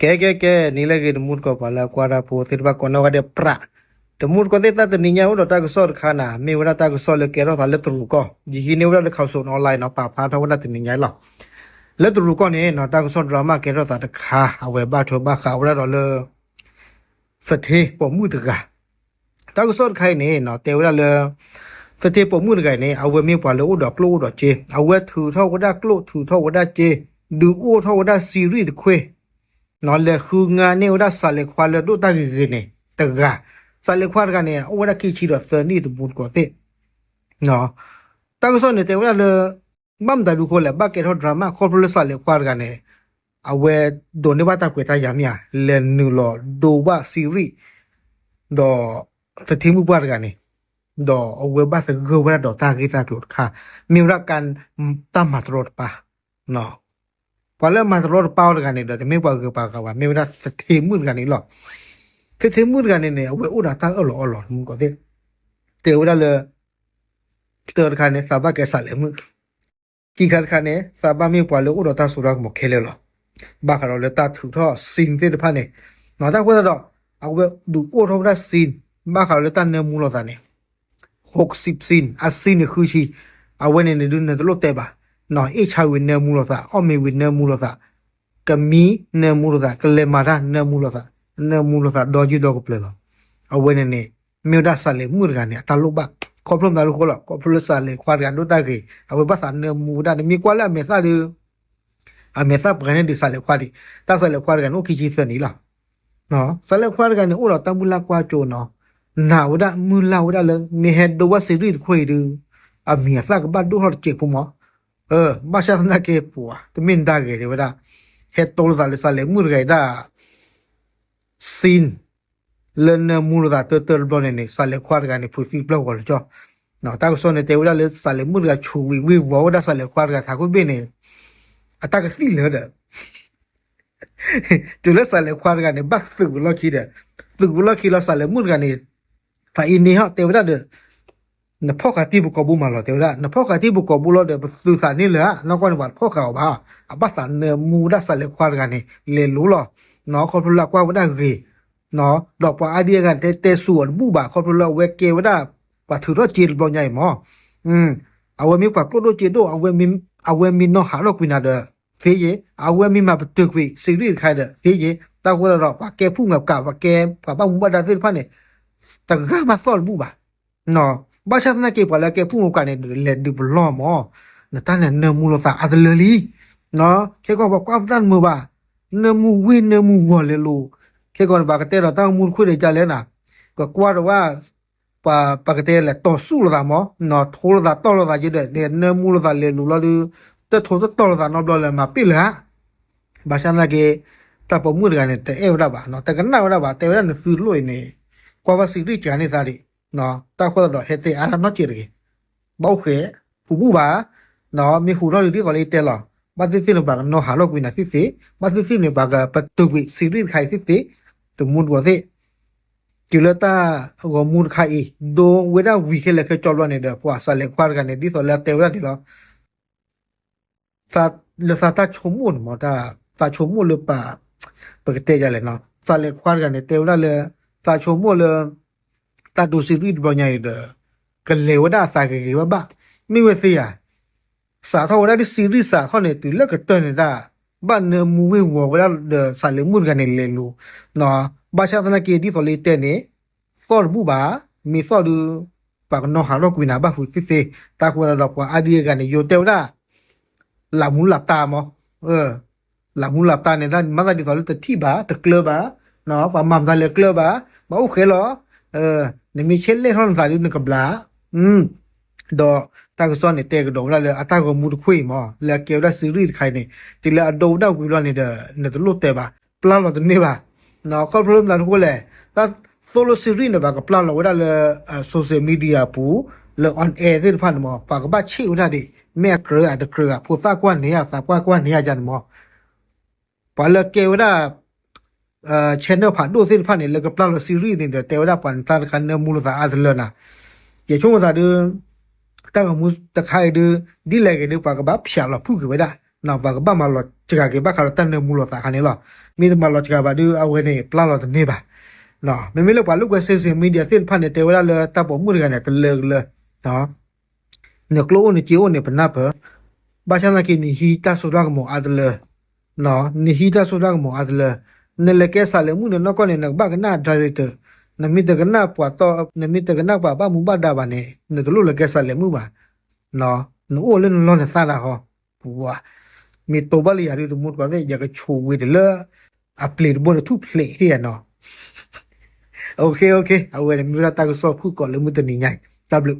ကဲ ကဲ ကဲ နံၤလၢအဂ့ၤ တမူတကိး ပှၤလၢအကွၢ်တၢ်ဖိသ့ၣ်တဖၣ်ကိးနီၢ်ဂၤဒဲးပြး, တမူတကိးသ့ၣ် တၢ်တနံၤညါအိၣ်ဒီးတၢ်ကစီၣ်တခါန့ၣ် မ့ၢ်ဝဲဒၣ်တၢ်ကစီၣ်လၢကဲထီၣ်သးလၢတရူးကီၢ်, ယဟံးန့ၢ်ဝဲဒၣ်လၢ Khaosod Online နီၤ ပာ်ဖျါထီၣ်ဝဲဒၣ်တနံၤညါအံၤလီၤ. လၢတရူးကီၢ်န့ၣ်နီၤ တၢ်ကစီၣ် drama ကဲထီၣ်သးတခါ အဝဲဘၣ်ထွဲဘၣ်ဃးဝဲဒၣ်ဒီးလၢ သထ့ပိာ်မုၣ်တဂၤ တၢ်ကစီၣ်တခါအံၤန့ၣ်နီၤ တဲဝဲဒၣ်လၢ သထ့ပိာ်မုၣ်တဂၤအံၤန့ၣ် အဝဲမ့ၢ်ပှၤလၢအိၣ်ဒီးကျိၣ်အိၣ်ဒီးစ့, အဝဲထုးထီၣ်ဝဲဒၣ်ကျိၣ် ထုးထီၣ်ဝဲဒၣ်စ့, ဒုးအိၣ်ထီၣ်ဝဲဒၣ် စံရံၣ်တခွ့ၣ် လဲၤဃုငါန့ၢ်ဝဲဒၣ်စးလဲးခွါလၢဒိၣ်တၢ်ဂ့ၤဂ့ၤန့ၣ်တဂၤ, စးလဲးခွါတဂၤန့ၣ် အိၣ်ဝဲဒၣ်ခံဆံဒီးသၢနံၣ် တမူတကိးသ့ၣ် တၢ်ကစီၣ်န့ၣ် တဲဝဲဒၣ်လၢ ဘၣ်မတၤဒုးဃိလဲၣ် ဘၣ်ကဲထီၣ် drama ခီဖျိလၢစးလဲးခွါတဂၤန့ၣ် အဝဲဒိးန့ၢ်ဘၣ်တၢ်ခွဲးတၢ်ယာ်မ့ၢ်ဧါ, လဲၤနုာ်လီၤဒိဘၣ် စံရံၣ် ဒီး သထ့မုၣ်ပှၢ်တဂၤန့ၣ်, ဒီးအဝဲဘၣ်သဂၢၢ်ဝဲဒၣ်ဒီးတၢ်ဂ့ၢ်တၢ်ကျိၤတခါ, မ့ၢ်ဝဲဒၣ် တၢ်မၤတရီတပါ ပှၤလၢအမၤတရီတပါအီၤတဂၤန့ၣ်ဒီး တမ့ၢ်ပှၤဂၤပှၤဂၤဘၣ်, မ့ၢ်ဝဲဒၣ်သထ့မုၣ်တဂၤန့ၣ်လီၤ. သထ့မုၣ်တဂၤန့ၣ်န့ၣ် အဝဲအိၣ်ဒီးတၢ်အၢၣ်လီၤအီလီၤ မူကီၢ်သ့ၣ်, တဲဝဲဒၣ်လၢ တၢတခါန့ၣ် သးဘၣ်ကဲစးလဲးမုၣ်, ခံခါတခါန့ၣ် သးဘၣ်မ့ၢ်ပှၤလၢအိၣ်ဒီးတၢ်စိတၢ်ကမီၤခဲလၢာ်လီၤ. ဘၣ်ဃးဒီးလၢတၢ်ထုးထီၣ် စံသ့ၣ်တဖၣ်န့ၣ်, တၢ်ဃိသတးဒီး အဝဲဒုးအိၣ်ထီၣ်ဝဲဒၣ် စံ ဘၣ်ဃးဒီးလၢတၢ်နၢမူလိာ်သးန့ၣ် ဃိးဆံ စံ, အစံန့ၣ်ဃုဆံ, အဝဲန့ၣ်န့ၣ်ဒုးနတလိၣ်တဲဘၣ်, အ့ၣ်ဆါဝံၤနၢမူလိာ်သး, အီၣ်မ့ၤဝံၤနၢမူလိာ်သး, ကမံနၢမူလိာ်သး, ကလဲၤမၤတၢ်နၢမူလိာ်သး, နၢမူလိာ်သးဒီယုၢ်ဒီကပျၢၤလီၤ. အဝဲန့ၣ်န့ၣ် မ့ၢ်ဝဲဒၣ်စးလဲးမုၣ်တဂၤန့ၣ် အတၢ်လိၣ်ဘၣ်, ခီဖျိမတၤဒုးဃိလဲၣ်, ခီဖျိလၢစးလဲးခွါတဂၤဒိၣ်တၢ်ဂ့ၤ, အဝဲဘၣ်သးနၢမူဝဲဒၣ်, နမ့ၢ်ကွၢ်လၢအမဲာ်သၣ်ဒီး အမဲာ်သၣ်ပှဲၤန့ၣ်ဒီးစးလဲးခွါဒံး, တၢ်စးလဲးခွါတဂၤန့ၣ် အိၣ်ခံဆံသၢနံၣ်လီၤ. စးလဲးခွါတဂၤန့ၣ် အိၣ်ဒီးတၢ်မုၢ်လၢ်ကွၢ်စိနီၤ, နာ်ဝဲဒၣ်မုၢ်လၢ်ဝဲဒၣ်လၢ မ့ၢ်ဟဲဒိဘၣ် စံရံၣ်တခွ့ၣ်အံၤဒီး အမံၤအသၣ်ကဘၣ်ဒိၣ်ထီၣ်တစဲးဖိမး, ဘၣ်ဆၣ်သနာ်က့ပှၤ တမ့ၢ်နတၢ်ဂ့ၤတဲဝဲဒၣ်, ဟဲတိလိာ်သးလၢစးလဲးမုၣ်တဂၤအံၤတၢ် စံ လၢနၢမူလိာ်သးတၢတၢတဘျီန့ၣ်န့ၣ် စးလဲးခွါတဂၤန့ၣ် ဖုးသံတဖျၢၣ်ဂီၤလၢကၠီ, တၢ်ကစီၣ်န့ၣ် တဲဝဲဒၣ်လၢစးလဲးမုၣ်တဂၤ ဆူးဝံၤဝ့ၤဝီၤဝဲဒၣ်စးလဲးခွါတဂၤ ထးခိၣ်ဘ့ၣ်န့ၣ် အတၢ်ကသံၣ်လၢာ်ဒီး တုၤလၢစးလဲးခွါတဂၤန့ၣ် ဘၣ်သုးဝံၤလီၢ်ခံဒီး, သုးဝံၤလီၢ်ခံလီၤ စးလဲးမုၣ်တဂၤန့ၣ် သးအံၤန့ၣ်ဟီ တဲဝဲဒၣ်ဒီး နဖီၣ်ဃာ်တံၢ်ပကိာ်ဘိမးလီၤ တဲဝဲဒၣ်, နဖီၣ်ဃာ်တံၢ်ပကိာ်ဘိလီၤဒီး ပသုးသးန့ၢ်လၢာ်ဧါ, နီၢ်ကီၢ်န့ၣ် ပှၤတဖီၣ်ဃာ်အီၤဘၣ်, အဘၣ်သးနၢမူဝဲဒၣ်စးလဲးခွါတဂၤန့ၣ် လဲၤလိၤလီၤ, ခီဖျိလၢအကွၢ်ဝဲဒၣ်ဂ့ၤ, ဒီးပှၤအါဒံအါဂၤန့ၣ် တဲတဲဆူအီၤတဘူၣ်ဘၣ် ခီဖျိလၢအဝဲကဲဝဲဒၣ် ပှၤထုးထီၣ်စ့တဘျီညါအံၤမး, အဝဲမ့ၢ်ပှၤကျိၣ်ဒိၣ်စ့ဒိၣ်, အဝဲမ့ၢ်နီၢ်ဟးထီၣ်ကွံာ်နၤဒီး သ့ယဲ, အဝဲမ့ၢ်မၤပတုာ်ကွံာ် စံရံၣ်တခါဒီး သ့ယဲ, တၢ်ဃိသတးဒီး ပှၤကဲဖုၣ်မၤကး ပှၤကဲပှၤဘၣ်မူဘၣ်ဒါသ့ၣ်တဖၣ်န့ၣ် တဂၤမးသီၣ်တဘူၣ်ဘၣ်, ဘၣ်ဆၣ်သနာ်က့ ပှၤလၢကဲဖုၣ်မၤကးန့ၣ် လဲၤဒုးပလီၢ်မး, နတၢ်န့ၣ်နၢမူလိာ်သးအါတလၢလံ, ခဲကီၢ်ပှၤကွၢ်ပတၢ်တမုာ်ဘၣ်, နၢမူဝ့ၢ်နၢမူဂီၤလဲၤလိၤ, ခဲကီၢ်န့ၣ် ပှၤကတဲဒီးတၢ်မူတခွ့ၣ်ဒီးကလဲၣ်နၤ, ကကွၢ်ဒီးဝဲ ပှၤ ပှၤကတဲလဲၤတီၤဆူၣ်လိာ်သးမး, ထိလိာ်သးတီၢ်လိာ်သးယဲဒီး နၢမူလိာ်သးလဲၤလိၤလီၤဒီး တထိတတီၢ်လိာ်သးနီတဘျီလၢမၤပ့ၢ်လၢၤဧါ, ဘၣ်ဆၣ်သနာ်က့ တၢ်ပိာ်မုၣ်တဂၤန့ၣ် တအဲၣ်ဝဲဒၣ်ဘၣ်, တကနၣ်ဝဲဒၣ်ဘၣ်, တဲဝဲဒၣ်နသုလိၣ်အံၤန့ၣ် ကွၢ်ဘၣ်စံရံၣ်ကန့ၢ်သးဒံး, တၢ်ဃိသတးဒီး ဟဲတဲအါတၢ်နီတစဲးတဂ့ၤ, ဘၣ်အိၣ်ဃဲး, ဟူးဘူၣ်ဘၣ်, မ့ၢ်ဟူးထီၣ်ဒံးဒ်သိးလၢယတဲလီၤ, ဘၣ်သ့ၣ်သ့ၣ်န့ၣ် ပှၤကနီၢ်ဟးထီၣ်ကွံာ်နၤသ့ၣ်သ့ၣ်, ဘၣ်သ့ၣ်သ့ၣ်န့ၣ် ပှၤကပတုာ်ကွံာ်စံရံၣ်တခါအံၤသ့ၣ်သ့ၣ်, တမူတကိးသ့ၣ် တုၤလၢတၢ်ဂီၤမူတခါအံၤ ဒိဝဲဒၣ်ဝံၤခဲလၢာ်ခဲဆ့ဘျီန့ၣ်ဒီး ပှၤစးလဲးခွါတဂၤန့ၣ် ဒ်သိးလၢအတဲဝဲဒၣ်ဒ်လီၤ, လၢသးတၢ်ဆိကမိၣ်န့ၣ်မး, သးဆိကမိၣ်လၢပ ပကတဲယၤလဲၣ်နီၤ, စးလဲးခွါတဂၤန့ၣ် တဲဝဲဒၣ်လၢ သးဆိကမိၣ်လၢ တၢ်ဒိစံရံၣ်တဘျီညါအံၤဒီး ကလဲၤဝဲဒၣ်အသးဂ့ၤဂ့ၤဘၣ်ဘၣ်, မ့ၢ်ဝဲသ့ဧါ စးထီၣ်ဝဲဒၣ်ဒ်စံရံၣ်စးထီၣ်န့ၣ် တုၤလၢကတၢၢ်န့ၣ်တၢ် ဘၣ်နၢမူဝ့ၢ်ဝီၤဝဲဒၣ်ဒီးစးလဲးမုၣ်တဂၤန့ၣ်လဲၤလိၤ, ဘၣ်ဆၣ်သနာ်က့ဒ်သိးလၢယတဲန့ၣ် သီၣ်တဘူၣ်ဘၣ်, မ့ၢ်သီၣ်ဒီး ပှၤကနီၢ်ဟးထီၣ်ကွံာ်နၤဘၣ်ဃုာ်သ့ၣ်သ့ၣ်, တၢ်ဃိသတးဒီးပှၤအါဒံအါဂၤန့ၣ် ယိၤတဲဝဲဒၣ် လၢမူလၢတၢ်မး လၢမူလၢတၢ်န့ၣ် တၢ်မၤသးဒ်သိးလၢတထံၣ်ဘၣ် တကျၢၤဘၣ်, ပှၤမၤမတၤလဲၤကျၢၤဘၣ်, ဘၣ်အိၣ်ဃဲလီၤ, နမ့ၢ်ဆဲးလဲၣ်ထီၣ်နသးဒ်နကဘျါ, ဒီးတၢ်ကစီၣ်န့ၣ် တဲကဒီးဝဲဒၣ်လၢအတၢ်ဂီၤမူတခွ့ၣ်အံၤမး လၢအကဲဝဲဒၣ်စံရံၣ်တခါအံၤန့ၣ် တုၤလၢအဒိဝဲဒၣ်ဝံၤဘျီန့ၣ်ဒီး နတလိၣ်တဲဘၣ်, ပျၢ်လီၤတန့ၢ်ဘၣ်, ခီဖျိလၢမတၤတဃိလဲၣ်, တၢ်သိၣ်လိစံရံၣ်န့ၣ် ပှၤကပျၢ်လီၤဝဲဒၣ်လၢ social media အပူၤ, လၢ on air သ့ၣ်တဖၣ်န့ၣ်မး ပှၤကဘၣ်ဆ့ၣ်ဝဲဒၣ်ဒံး, မ့ၢ်အကြၢးအတကြၢး ဖိသၣ်ကွၢ်န့ၢ်ဧါ သးပှၢ်ကွၢ်န့ၢ်ဧါန့ၣ်မး ပှၤလၢကဲဝဲဒၣ် channel ဖးဒိၣ်သ့ၣ်တဖၣ်န့ၣ် လၢကပျၢ်လီၤစံရံၣ်န့ၣ်ဒီး တဲဝဲဒၣ်ပှၤနတၢ်တခါနၢမူလိာ်သးအါတလၢနၤ, ယဆိကမိၣ်သးဒုး တၢ်ဂီၤမူတခါအံၤဒုး ဒ်လဲၣ်ဂ့ၤဒုး ပှၤကဘၣ်ဖျးလီၤဖုၣ်က့ၤဝဲဒၣ်, ပှၤကဘၣ်မၤလီၤစှၤက့ၤဘၣ်ဃးဒီးတၢ်နၢမူလိာ်သးခါန့ၣ်လီၤ. မ့ၢ်တမၤလီၤစှၤဘၣ်ဒီး အဝဲန့ၣ် ပျၢ်လီၤတန့ၢ်ဘၣ်. မ့မ့ၢ်လၢပှၤလိာ်ကွဲ social media သ့ၣ်တဖၣ်န့ၣ် တဲဝဲဒၣ်လၢတၢ်ပိာ်မုၣ်တဂၤန့ၣ် တလၢကလၢ နကျိအိၣ်နစ့အိၣ်န့ၣ် ပနၢ်ပၢၢ်, ဘၣ်ဆၣ်သနာ်က့ နဟံးတၢ်စိတၢ်ကမီၤအါတလၢ, နဟံးတၢ်စိတၢ်ကမီၤအါတလၢ, နလဲၤကဲစးလဲၤမုၣ်န့ၣ် နီၢ်ကီၢ်န့ၣ် နကဘၣ်ကနၣ် director, နမ့ၢ်တကနၣ်ပှၤတီ, နမ့ၢ်တကနၣ်ပှၤဘၣ်မူဘၣ်ဒါဘၣ်န့ၣ် နတလိၣ်လဲၤကဲစးလဲၤမုၣ်ဘၣ်. နအိၣ်လၢနလီၢ်နသးဒၣ်ဃီ, ပဝၤ, မ့ၢ်တိဘၣ်လၢယၤဒုး သမူတကိးသ့ၣ် ယကဆိးဝံၤတလၢ အပျ့ၤတဘိန့ၣ် ထူၣ်ဖျဲးဟ့ၣ်ယၤနီၤ. OK, OK, အဝဲန့ၣ်မ့ၢ်ဝဲဒၣ်တၢ်ကစီၣ်ဖုၣ်ကိာ်လၢမုၢ်တနံၤညါအံၤ, တၢ်ဘျုး